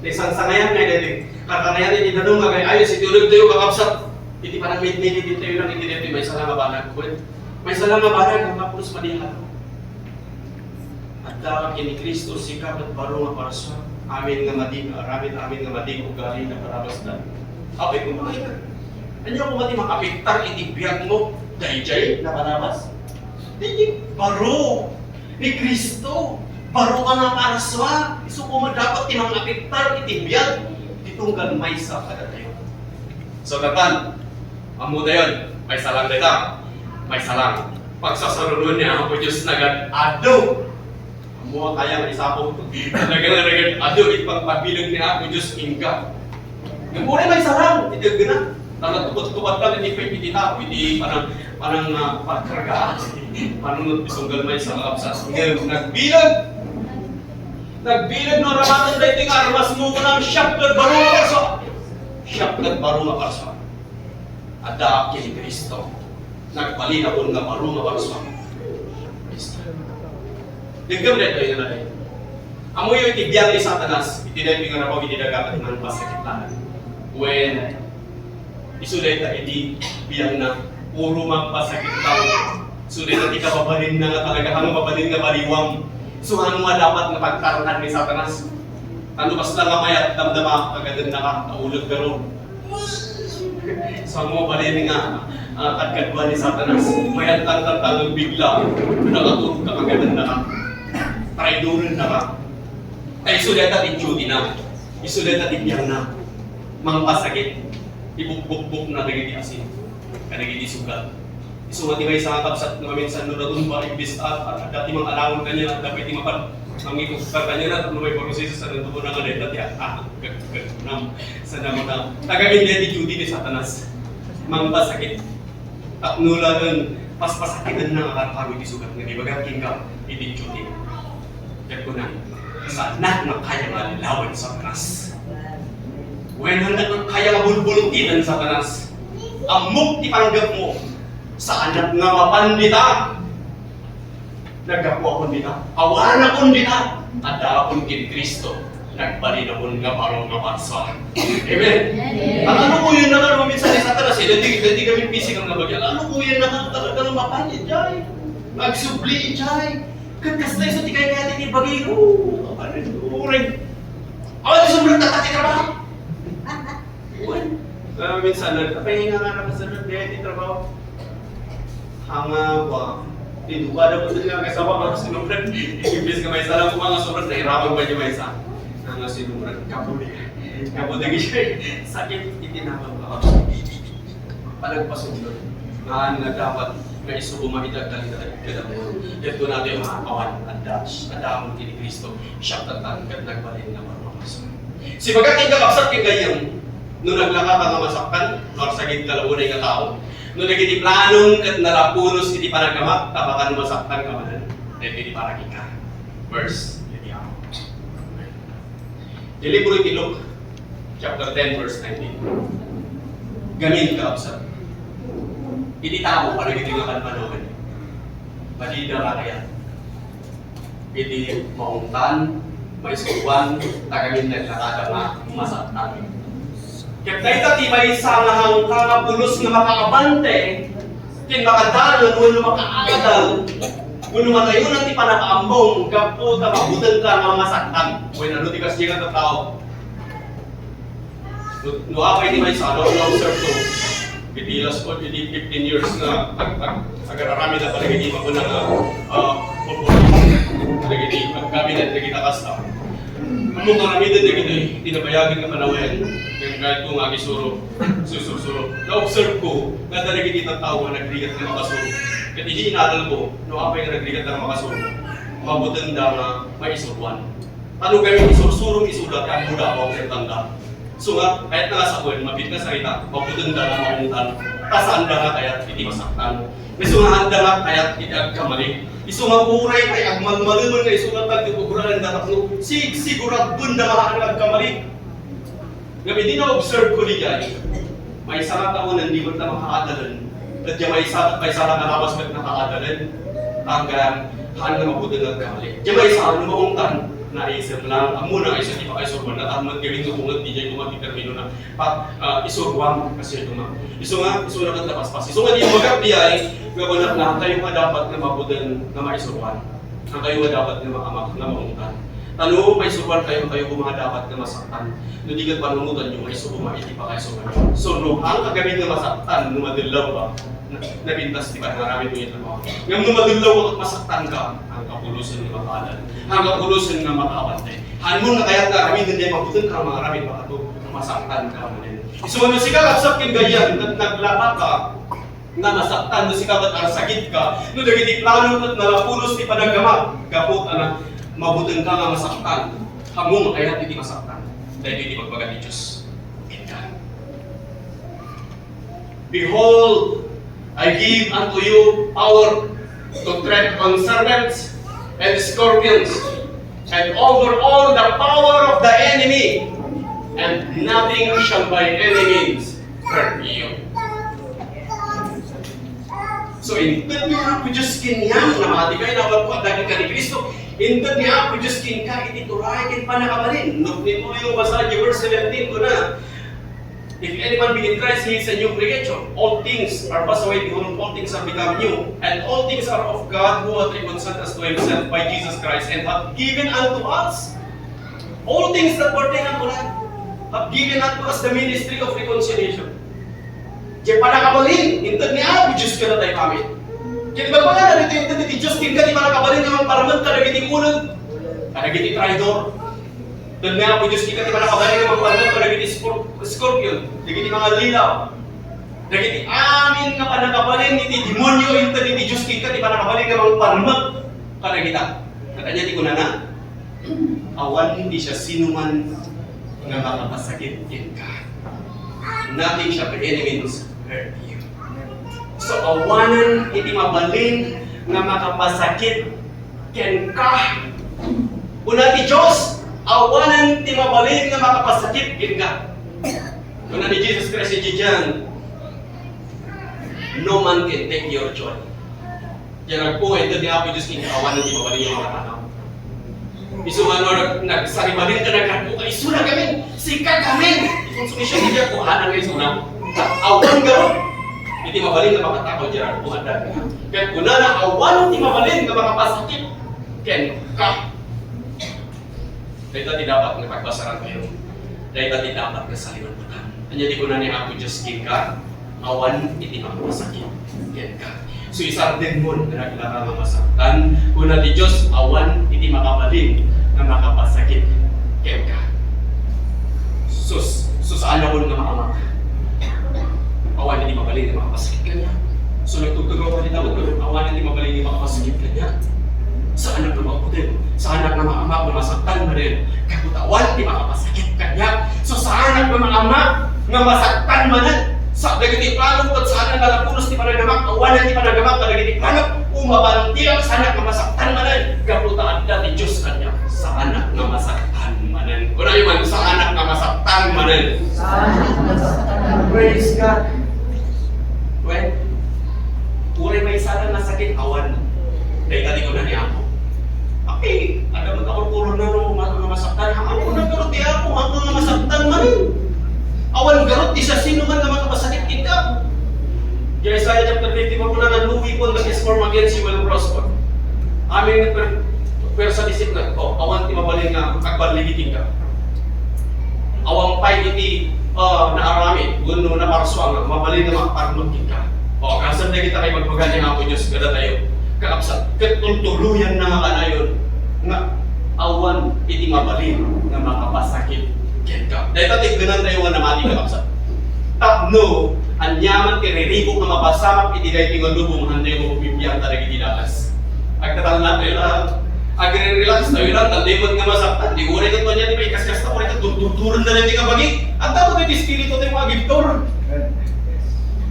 Naisangsangayan nga daytoy. Kakanayan iti danum nga agay-ayos iti unegtayo, kakabsat. Iti panagmitmit iti tayo lang iti daytoy, maysa lang nga banag. Wen, maysa lang nga banag, nga pulos madihan. Adda ken ni Cristo, sika ket baro nga parsua. Amin nga madi nga aramid, amin nga madi nga ugali, napalabasdan. Apay ko, mga ina. Ania koma ti makaapektar iti biagmo? Daydiay, napalabas? Daydiay, baro. Ni Cristo, baro ka nga parsua, isu koma dapat ti mangapektar iti biag ti tunggal maysa kadatayo. So, katan, ammo dayon, maysa lang dayta, maysa lang. Pagsasaruroen ni Apo Dios nagad-adu. Ammo kaya nga isapon, talaga nga nagad-adu iti pagpabileg ni Apo Dios kenka. Ngem uray maysa lang, iti agna. Talaga tukod-tukod lang iti faith iti tao, iti panang, panang, ah, pagkargaan. Panunot ti tunggal maysa nga kabsat. Ngem, nagbileg. Nagbileg no aramaten daytoy nga armas mo kunam, siak ket baro nga parsua. Siak ket baro nga parsua. Adda ken ni Cristo. Nagbalin nga baro nga parsua. Cristo. Denggem daytoy nga nalay. Ammoyo iti biag ni Satanas, iti daytoy nga rabaw iti daga ket mangpasakit laeng. Wen, isu dayta iti biagna, puro mangpasakit laeng. Isu dayta ti kababalinna nga talaga, ano, mabalin nga baliwam. Isu nga dapat nga pagtartan ni Satanas. Ano, kasla nga mayat damdama, kagadennaka, ta ulodka ron. Sa mabalin nga, ah, kadkaduan ni Satanas, mayat lang tantanong bigla, nakatulog ka, kagadennaka. Traidorennaka. Ta isu dayta ti duty na. Isu dayta ti biagna. Mangpasakit. Ibukbukbok na dagiti asin. Kadagiti sugat. Isu nga ti maysa nga kabsat nga maminsan no natumba, imbes a, a, adda ti mangalaon kaniana, adda pay ti mapad-, mangikugkar kaniana, tapno maiproseso sa nantubo na nga dayta ti, ah, ah, gag-, gag-, nam-, sa namuna. Taga-, indi ti duty ni Satanas. Mangpasakit. Tapno laeng, paspasakiten na nga karkaro iti sugat nga ibagak kenka iti duty. Ket kuna, saannak nga kaya nga allilawen, Satanas. Wen, saannak nga kaya nga bulbulutiten, Satanas. Ammok ti panggepmo. Saannak nga mapan dita. Naggapuakon dita. Awanakon dita. Addaakon ken Cristo. Nagbalinakon nga baro nga bansa. Amen. Amen. Ang ano po yun na nga, minsan ni Satanas, eh, dati, dati kami physical na bagay. Ano po yun na nga, talagang mapan, eh, jay. Magsubli, jay. Ket kasta isu ti kayat iti bagay, o, apan, uray. Awan ti sumrek ta ti trabaho. Uwan. Ah, minsan, nagpahinga nga nakasunod kaya ti trabaho. Hanga, wa. Ti duka da po nga kasama nga sinumrek. Imbes nga maysa lang ko nga sumrek, nairaman pa niya maysa. Hanga sinumrek, kapuli. Kapuli nga siya. Sakit, itinapang ka. Panagpasundot. Nga, nga dapat nga isu ko maitagtagtag kadamo. Ket kunada nga awan, adda, adda amon ken ni Cristo, siak tattan ket nagbalin nga marmarmason. Sibagak ken kakabsat ken gayyem, no naglakaka nga masaktan, marsagidka la unay nga tao. No dagiti planom ket nalapunos iti panaggamak, tapakan masaktan ka manen. Dagiti paragika. Verse. Iti libro iti Luke, chapter ten, verse nineteen. Gamin, kakabsat. Iti tao, kadagiti nga panpanawen. Madida nga kayat. Iti maungtan, maisuruan, ta gamin naglakada nga masaktan. Ket dayta ti maysa nga hangka nga pulos nga makaabante, ken makadalan wenno makaadal, wenno matayonan ti pannakaammo, gapu ta mabutenka nga masaktan. Wen, ano ti kasdiay nga tattao? No, no apay ti maysa, no, na-observe ko. Iti last ko, iti fifteen years nga ag-, ag-, agararamid ako dagiti mabunang, ah, ah, dagiti pagkabinet, dagiti kasta. Ammo nga aramiden dagiti, ti nabayagen nga panawen, ken kayatko nga agisuro, susursuro. Na-observe ko, nga dagiti tattao nga nagrigat nga makasuro. Ket idi inadal ko, no apay nga nagrigat nga makasuro, mabutengda nga maisuruan. Ano gamin isursuro, isuda, ti ammoda, awan ket tanda. So nga, kayat na nga sawen, mapit nga sarita, mabutengda nga maungtan, ta saanda nga kayat iti masaktan. Isu nga haanda nga kayat iti agkamali. Isu nga uray pay agmalmalemen nga isu nga tagduduguranda tapno sig-, siguraduenda nga haan nga agkamali. Ngem idi na-observe ko diay, maysa nga taonen di met la makaadalen. Ket diay maysa, maysa la nga lawas ket nakaadalen. Anggan, haan nga mabuteng nga agkamali. Diay maysa, no maungtan, naisem lang. Ammona, isu ti pakaisuruan. Natammet gamin no unget diay koma ti terminona. Pa, ah, isuruan, kasi ito nga. Isu nga, isu nga ket napaspas. Isu nga di magak diay, nga kunak na, kayo nga dapat nga mabuteng nga maisuruan. Ang kayo nga dapat nga maamak, nga maungtan. Ano, maisuruan kayo, kayo koma nga dapat nga masaktan. No di ket panunotanyo, maisuruan, iti pakaisuruan. So, no, ang kagamin nga masaktan, no madellaw ka, na-, napintas ti panangaramid mo iti trabaho. Ngem no madellaw ka, masaktan ka, ang kapulosan nga makaadal. Ang kapulosan nga makaabante. Haan mo nga kayat nga aramiden, diay mabuteng ka nga mangaramid, baka to, masaktan ka manen. Isu nga no sika, kabsat ken gayyem, ket naglaka ka, nga nasaktan, no sika ket arsagidka, no dagiti plano ket nalapunos ti panaggamak, gapu ta na-, mabutengka nga masaktan, ammo nga kayat iti masaktan. Daytoy ti ibagbaga ti Dios kenka. Behold, I give unto you power to tread on serpents and scorpions, and over all the power of the enemy, and nothing shall by any means hurt you. So, inted ni Apo Dios kenka, namati kayo, nabalko, adda kenka ni Cristo. Inted ni Apo Dios kenka iti turay ken pannakabalin. No, nito yung basa, verse seventeen, kuna, "If anyone be in Christ, he is a new creature. All things are passed away, behold, all things are become new. And all things are of God, who hath reconciled us to himself by Jesus Christ, and hath given unto us all things that pertain unto life, hath given unto us the ministry of reconciliation." Diay pannakabalin, inted ni Apo Dios kadatayo amin. Ket ibagbaga na ditoy, inted ti Dios kenka ti pannakabalin nga mangparmek kadagiti ulod, kadagiti traidor. Inted ni Apo Dios kenka ti pannakabalin nga mangparmek kadagiti spor-, scorpion, dagiti mangallilaw. Dagiti amin nga pannakabalin iti demonio, inted ti Dios kenka ti pannakabalin nga mangparmek kadagita. Ket ania ti kunana? Awan ti siasinoman nga makapasakit kenka. Nothing shall by any means hurt you. So, awanen iti mabalin nga makapasakit kenka. Kuna ti Dios, awanen ti mabalin nga makapasakit kenka. Kuna ni Jesus Christ iti John, "No man can take your joy." Diay ragko nga inted ni Apo Dios kenka, awanen ti mabalin nga makatakaw. Isu nga no nag-, nagsaribalin ka, nagrakko ka, isuna gamin, sika gamin. Ti konsumision ti Diablo, anak nga isuna. Awan garud iti mabalin nga makatakaw diay ragko nga adda. Ket kunana, awan ti mabalin nga makapasakit kenka. Dayta ti dapat nga pagbasaran tayo. Dayta ti dapat nga saliwatan. Ania ti kuna ni Apo Dios kenka? Awan iti makapasakit kenka. So, isardengmon nga naglaka nga masaktan, kuna ti Dios, awan iti makabalin nga makapasakit kenka. Sus, sus, saan a nga maamak. Awan iti mabalin nga makapasakit kaniak. So, nagtugtugaw ka dita, awan iti mabalin nga makapasakit kaniak. Saanak nga mabuting, saanak nga maamak nga masaktan manen, gapu ta awan ti makapasakit kaniak. So, saanak nga maamak nga masaktan manen. Sa dagiti plano ket saan nga napulos ti panagamak, awan ti panagamak kadagiti plano, umabanti lang saanak nga masaktan manen. Gapu ta adda ti Dios kaniak, saanak nga masaktan manen. Kunayo man, saanak nga masaktan manen. Saanak nga masaktan. Praise God. Well, uray maysa lang nga sakit, awan. Dayta ti kuna ni Apo. Apay, adda met a korkoronan nga ma-, nga masaktan. Haan, kuna garud ti Apo, haan nga masaktan manen. Awan garud ti siasinoman nga makapasakit kenka. Diay Isaiah chapter fifty-four, kunana, "No weapon that is formed against you will prosper." Amin nga per-, pwersa ti sipnget. O, awan ti mabalin nga agballigi kenka. Awan pay iti, ah, naaramid wenno naparsua nga mabalin nga makaparmek kenka. O, kasla dagita nga ibagbaga ni Apo Dios kadatayo, kakabsat, ket tultuloyan na nga kanayon nga awan iti mabalin nga makapasakit kenka. Dayta ti ikkenantayo nga namati, kakabsat. Tapno aniaman ti riribuk nga mapasamak iti daytoy nga lubong, hantayo mabibiag kadagiti dagas. Agtatalna tayo la. Agre-relax tayo la. Tandem met nga masaktan. Di uray ket ania ti maikaskasta, uray ket turturturen na daytoy nga bagi. Adda met ti espiritu tayo nga agibtur.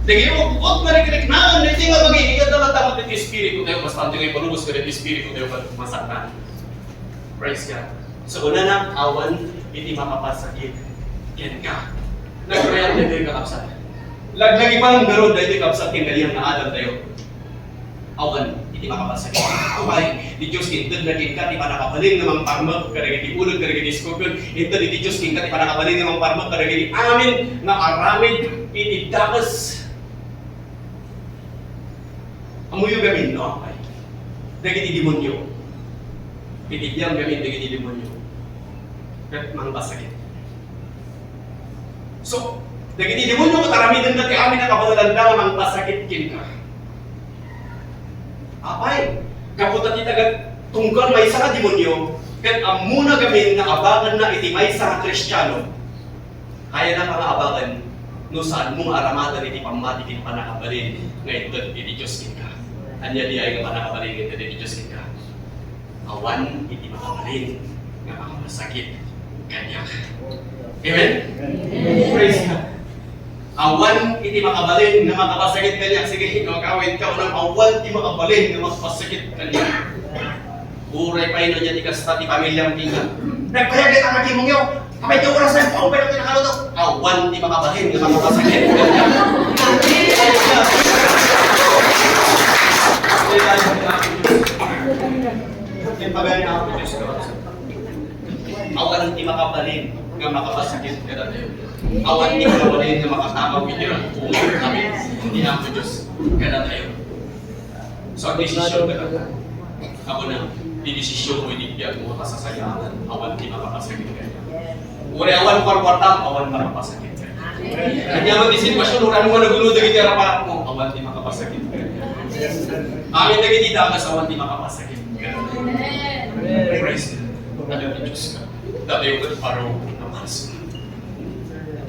Dagiti ut-ut nga rikriknaan daytoy nga bagi. Adda met ti espiritu tayo. Basta anto nga ipalubos kadagiti espiritu tayo ket masaktan. Praise God. So, kunana, awan iti makapasakit kenka. Nagkayat daytoy, kakabsat. Laglagipan ngarud daytoy, kabsat, ken kaniak nga adal tayo. Awan iti makapasakit. Apay, ti Dios intedna kenka ti pannakabalin nga mangparmek kadagiti ulod, kadagiti scorpion. Inted ti Dios kenka ti pannakabalin nga mangparmek kadagiti amin nga aramid iti dakes. Ammoyo gamin, no? Apay, dagiti demonio. Iti biang gamin dagiti demonio. Ket mangpasakit. So, dagiti demonio ket aramidenda ti amin a kabaelanda nga mangpasakit kenka. Apay, gapu ta ti taga tunggal maysa nga demonio, ket ammona gamin nga abakanna iti maysa nga Kristiano. Kayana pangaabakan no saanmo nga aramaten iti pammati ken pannakabalin nga inted iti Dios kenka. Ania diay nga pannakabalin nga inted iti Dios kenka? Awan iti makabalin nga makapasakit kaniak. Amen? Amen. Praise God. Awan iti makabalin nga makapasakit kaniak. Sige, no, kawit ka, unang awan ti makabalin nga makapasakit kaniak. Uray pay no ania ti kasta ti pamiliam kenka. Nagbayag dayta nga demon, yo. Apay ti oras na, paupay na ti nakaluto. Awan ti makabalin nga makapasakit. Impagali na ako, Diyos ko. Awan ti makabalin nga makapasakit kadatayo. Awan ti makabalin nga makatakaw iti ragko. Amen. Ti Apo Dios kadatayo. So, desisyon ka lang. Ako na, ti desisyon mo, iti biag mo, kasasayatan, awan ti makapasakit kaniak. Uray awan kwarkwartam, awan makapasakit kaniak. Ania man ti sitwasyon, uray mo nga nagulo dagiti araparak mo, awan ti makapasakit kaniak. Amin dagiti dagas, awan ti makapasakit kaniak. Praise God. Ano ti Diyos ka? Dati yung paro na pares.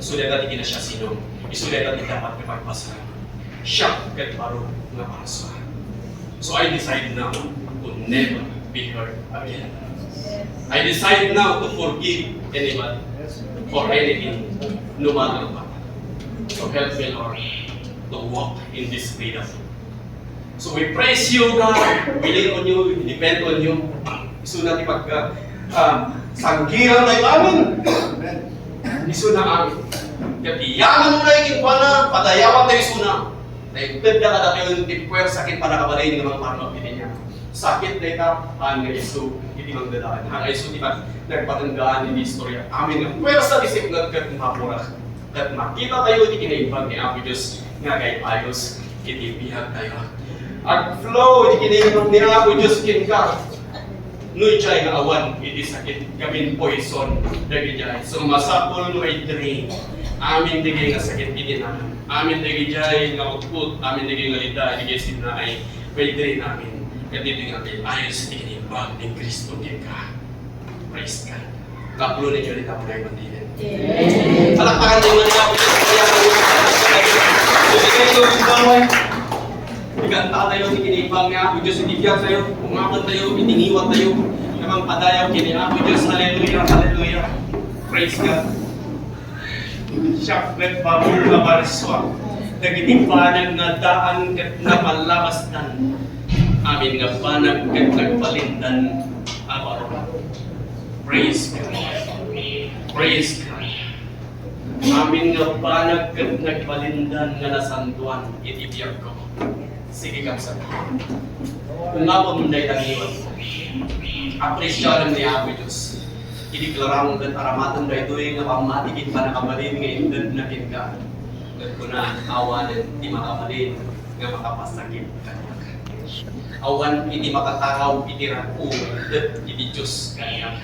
So, data ti kinasya sino? Isu data ti dapat nga pagpasarap. Siak ket baro nga parsua. So I decide now to never be hurt again. I decide now to forgive anybody for anything, no matter what. So help me, Lord, to walk in this freedom. So we praise you, God. We lean on you, we depend on you. Isuna ti pagka Ah, sanggiran tayo amin. Isuna amin. Ket yaman unay kenkuana, padayawan tayo isuna. Ta intedna kadatayo ti puwersa ken pannakabalin nga mangparmek iti niya. Sakit dayta, haan nga isu iti mangdadael. Haan nga isu ti pag-, nagpatenggaan iti istorya. Amin nga puwersa ti sipnget ket mapurak. Ket makita tayo iti kinaimbag ni Apo Dios nga agay-ayos iti biag tayo. Ag-flow iti kinaimbag ni Apo Dios kenka. No idiay nga awan iti sakit, gamin poison dagidiay. So, masapul no i-drain amin dagiti nga sakit iti nagan. Amin dagidiay nga utput, amin dagiti nga lida, dagiti sinnaay, ma-drain amin. Ket ditoy nga agay-ayos iti kinaimbag ni Cristo kenka. Praise God. Kaplo ni Julie, kaplo ni Mandinen. Amen. Palakpakan tayo nga ni Apo Dios. Kaya tayo, Ikanta tayo ti kinaimbag ni Apo Dios iti biag tayo. Umapen tayo, iti ngiwat tayo. Nga mangpadayaw ken ni Apo Dios. Hallelujah, hallelujah. Praise God. Siak met baro nga parsua dagiti banag nga addaan ket napallabasdan. Amin nga banag ket nagbalindan a baro. Praise God. Praise God. Amin nga banag ket nagbalindan nga nasantoan iti biagko. Sige, kabsat. Kung apo mo dayta ngiwat, apresiarem ni Apo Dios. Ideklaramo ket aramatem daytoy nga pammati ken pannakabalin nga intedna kenka. Ket kuna, awanen ti makabalin nga makapasakit kaniak. Awan iti makatakaw iti rag-o nga inted iti Dios kaniak.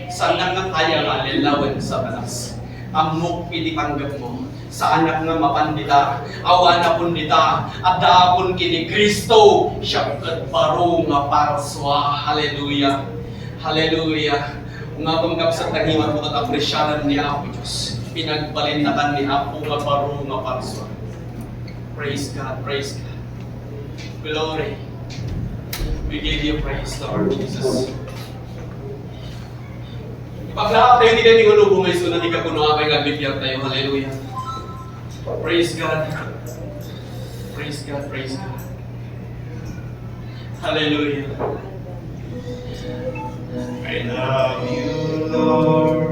Saan nga kaya nga allilawen, Satanas. Ammok iti panggepmo. Saanak nga mapan dita. Awanakon dita. Addaakon ken ni Cristo. Siak ket baro nga parsua. Hallelujah. Hallelujah. Nga pangkapsat nga ngiwatmo ket apresiaran ni Apo Dios. Pinagbalinnakan ni Apo nga baro nga parsua. Praise God, praise God. Glory. We give you praise, Lord Jesus. Ipaglaak tayo ti daytoy nga lubong nga isuna ti kapunoan nga agbibiag tayo. Hallelujah. Praise God. Praise God, praise God. Hallelujah. I love you, Lord.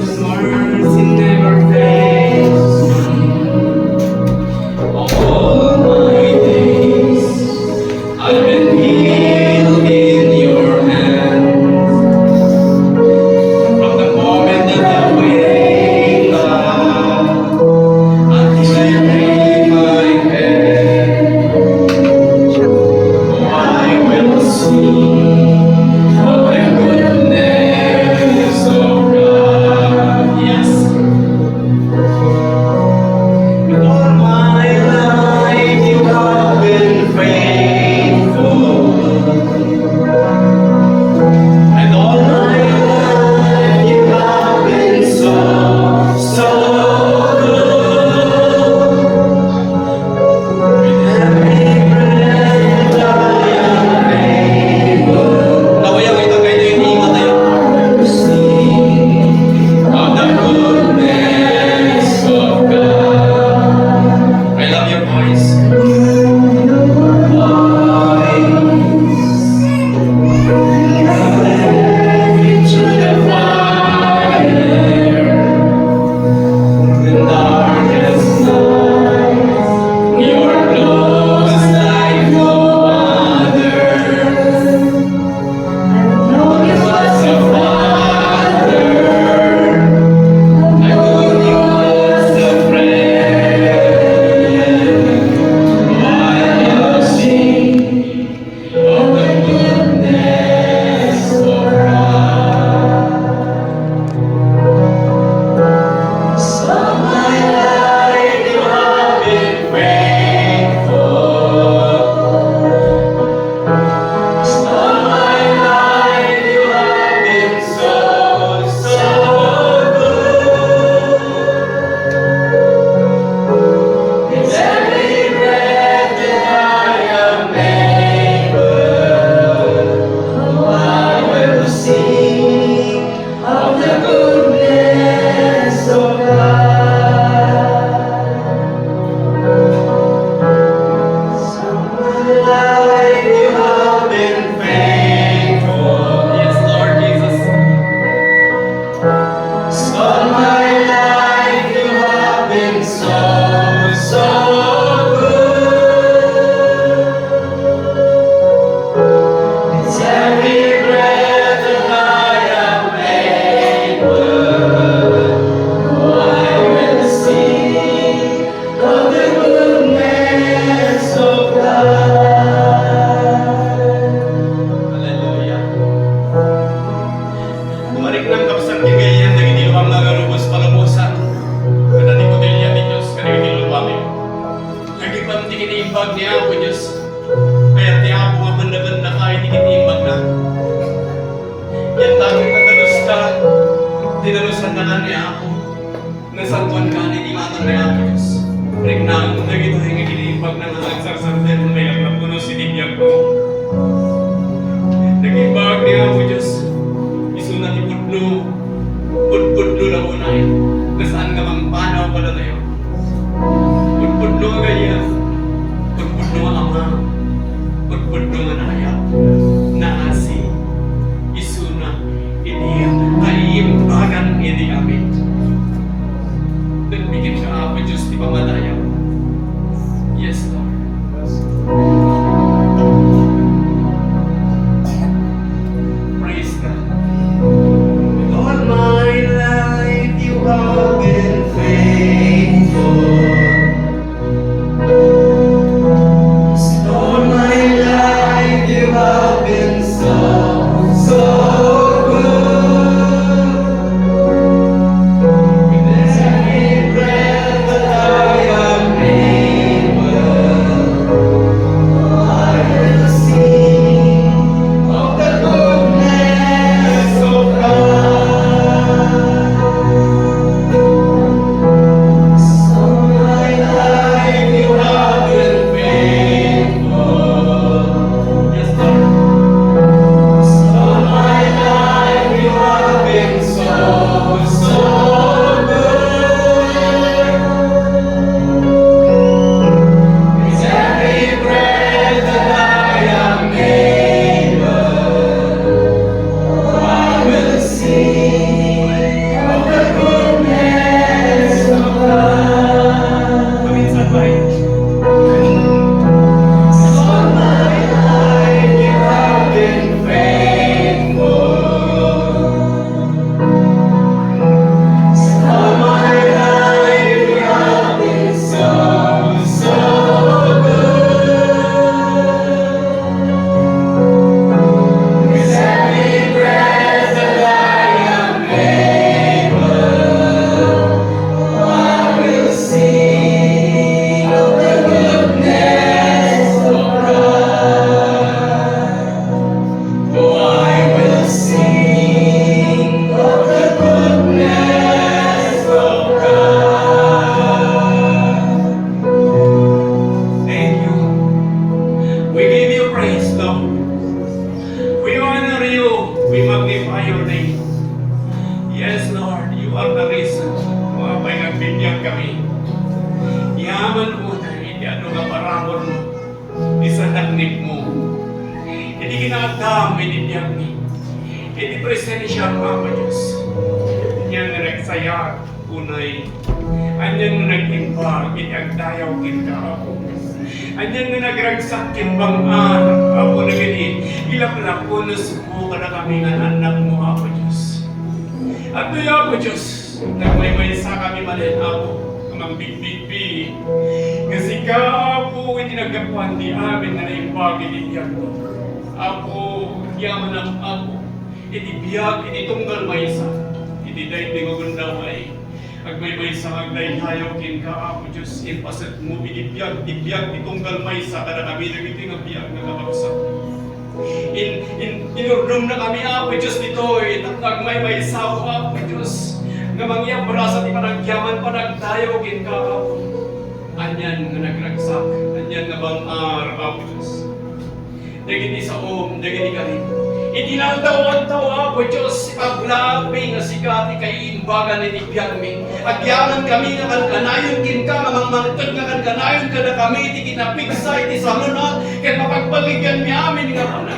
Your mercy never fails. All my days, I've been held in your hands. From the moment that I wake up until I lay my head, oh, I will sing of the goodness Kiniimbag ni Apo Dios. Kayat ni Apo nga mannakannaka iti kiniimbagna. Yan dagiti nadaluska, dinalusanna ni Apo. Nasantoanka iti ngadan ni Apo Dios. Riknam dagitoy nga kiniimbagna nga agsarsardeng nga iyaklap kuno iti biagmo. Nagimbag ni Apo Dios. Isuna ti pudno. Pudpudno la unay. Nga saan nga mangpanaw kadatayo. Pudpudno nga gayam. Pudpudno nga ama. Pudpudno nga naayat. Naasi. Isuna iti kaiimbagan iti amin. Ket biginka, Apo Dios, ti pamadayo. Yes, Lord. Praise God. All my life you have been faithful. All my life you have been so, so good. With every breath that I am able, I will sing of the goodness of God. All my life you have been faithful. Yes, Lord. All my life you have been so, so good. With every breath that I am able, I will sing of the goodness of God. Paminsan pa rin. All my life you have been faithful. All my life you have been so, so good. With every breath that I am able, I will sing of the goodness of God. Oh, I will sing of the goodness of God. Thank you. We give you praise, Lord. We honor you. We magnify your name. Yes, Lord, you are the reason kung apay nga agbibiag kami. Yaman unay iti adu nga parabur mo, iti sanaknib mo, iti kinaadam iti biag mi, iti presensiam, Apo Dios. Ania nga nagsayat unay, ania nga nag-imbag iti agdayaw kenka, Apo. Ania nga nagragsak ken bang-ar, Apo, dagiti ilaklap wenno subo kadakami nga annakmo, Apo Dios. Adtoy, Apo Dios, nagmaymaysa kami manen, Apo, nga mangbigbigbi. Nga sika, Apo, iti naggapuan ti amin nga naimbag iti biagmo. Apo, agyamanam, Apo, iti biag, iti tunggal maysa, iti daytoy nga gundaway. Agmaymaysa nga agdaydayaw kenka, Apo Dios, impasekmo iti biag, ti biag ti tunggal maysa kadakami dagitoy nga biag nga kakabsat. In, in, inurdongna kami, Apo Dios, ditoy tapno agmaymaysa, Apo Dios, nga mangiabrasa ti panagyaman, panagdayaw kenka, Apo. Anian nga nagragsak, anian nga bang-ar, Apo Dios. Dagiti saom, dagiti karim. Iti naldaw-aldaw, Apo Dios, ipaglabi nga sika ti kaiimbagan iti biagmi. Agyaman kami nga kankanayon kenka, nga mangmangted nga kankanayon kadakami iti kinapigsa iti sangonak, ket mapagballigenmi amin nga runa.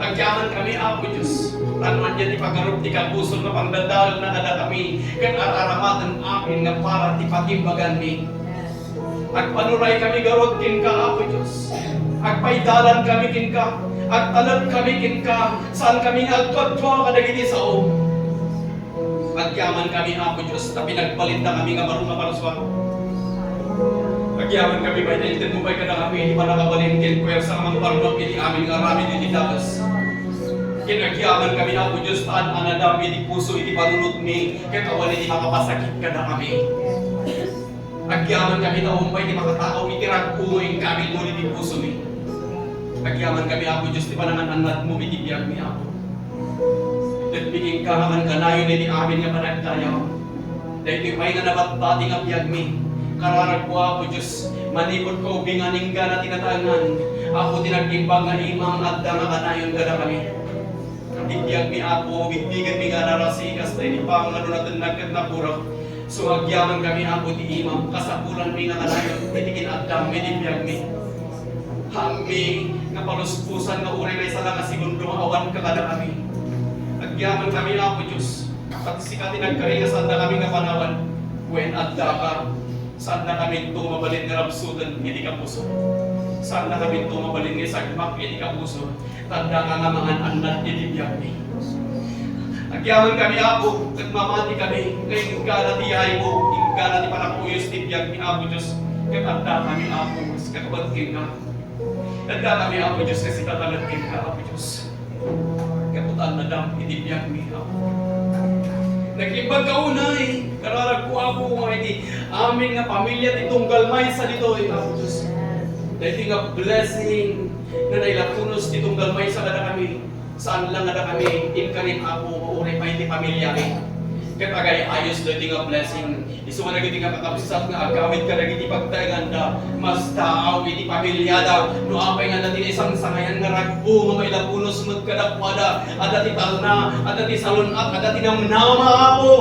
Agyaman kami, Apo Dios, tapno ania ti pagarup ti kabusor nga pangdadaelna kadakami, ket ar-aramaten amin nga para ti pakimbaganmi. Agpanuray kami garud kenka, Apo Dios. Agpaidalan kami kenka. Agtalek kami kenka. Saan kami nga agtuatua kadagiti sao. Agyaman kami, Apo Dios, ta pinagbalinda kami nga baro nga parsua. Agyaman kami pay ta inted mo pay kadakami iti pannakabalin ken puersa nga mangparmek iti amin nga aramid iti dakes. Ken agyaman kami, Apo Dios, ta an-anadam iti puso iti panunotmi ket awan iti makapasakit kadakami. Agyaman kami ta umpay ti makatao iti rag-oy Agyaman kami, Apo Dios, ti panangan-annadmo iti biagmi, Apo. Ket mikinka nga kanayon iti amin nga panagdayaw. Daytoy pay nga nabatbati nga biagmi. Kararagko, Apo Dios, manipud kaubingan inggana ti nataengan, Apo, ti nag-imbag nga imam adda nga kanayon kadakami. Ti biagmi, Apo, bigbigenmi nga narasi, kasta iti panganunatennak ket napurak. So, agyaman kami, Apo, ti imam, kasapulanmi nga kanayon iti kin-addam iti biagmi. Haanmi nga paluspusan nga uray maysa la nga segundo nga awan ka kadakami. Agyaman kami, Apo Dios, pati sika ti nagkari nga saan dakami nga panawan. Wen, addaka. Saan dakami to mabalin nga rabsuten iti kapuso. Saan dakami to mabalin nga isagmak iti kapuso. Tanda ka nga mangan-annad iti biagmi. Agyaman kami, Apo, ket mamati kami nga inggana ti yaymo, inggana ti panagkuyos ti biagmi, Apo Dios, ket adda kami, Apo, nga kakabat kenka. Adda kami, Apo Dios, nga sitatalag kenka, Apo Dios. Kaputan na dam iti biagmi, Apo. Nagimbag ka unay, kararagko, Apo, nga iti amin nga pamilya ti tunggal maysa ditoy, Apo Dios. Daytoy nga blessing nga nailapunos ti tunggal maysa kadakami. Saan lang nga dakami inkarin, Apo, nga uray pay ti pamilyami. Ket agay-ayos daytoy nga blessing. Isu nga dagiti nga kakabsat nga agawid kadagiti pagtaenganda, mastaaw iti pamilyada. No apay nga adda ti naisangsangayan nga ragbu nga mailapunos met kadakuada, adda ti talna, adda ti salun-at, adda ti namnama, Apo.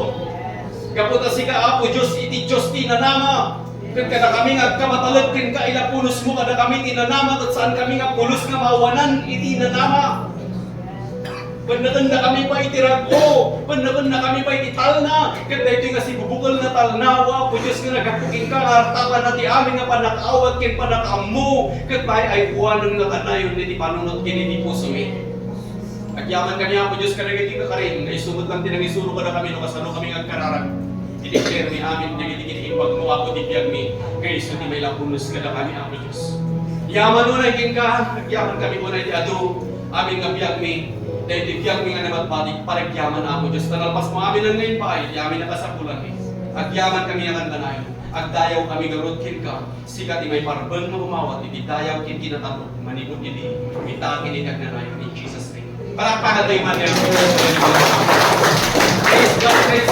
Gapu ta sika, Apo Dios, iti Dios ti nanama. Ket kadakami nga agkamatalek kenka, ilapunosmo kadakami ti nanama, ket saankami nga pulos nga maawanan iti nanama. Pennetendakami pay iti ragbu, pennetendakami pay iti talna, ket daytoy nga sibubukel nga talna, Apo Dios, nga naggapu kenka nga artakanna ti amin nga pannakaawat ken pannakaammo, ket maay-aywanen nga kanayon iti panunot ken iti pusomi. Agyaman kami, Apo Dios, kadagiti kakarim, nga isu met lang ti nangisuro kadakami no kasano kami nga agkararag. Iti permi amin dagiti kiniimbagmo, Apo, ti biagmi, nga isu ti mailapunos kadakami, Apo Dios. Yaman unay kenka, agyaman kami unay ti adu, amin nga biagmi, daytoy biagmi nga nabatbati, panagyaman, Apo Dios, ta nalpasmo amin nga impaay, ti amin a kasapulanmi. Agyaman kami nga kanayon, agdayaw kami ngarud kenka, sika ti maiparben nga umawat iti dayaw ken kinatalok manipud iti ita ken iti agnanayon in Jesus' name. Palakpakan tayo man yan. Praise God, praise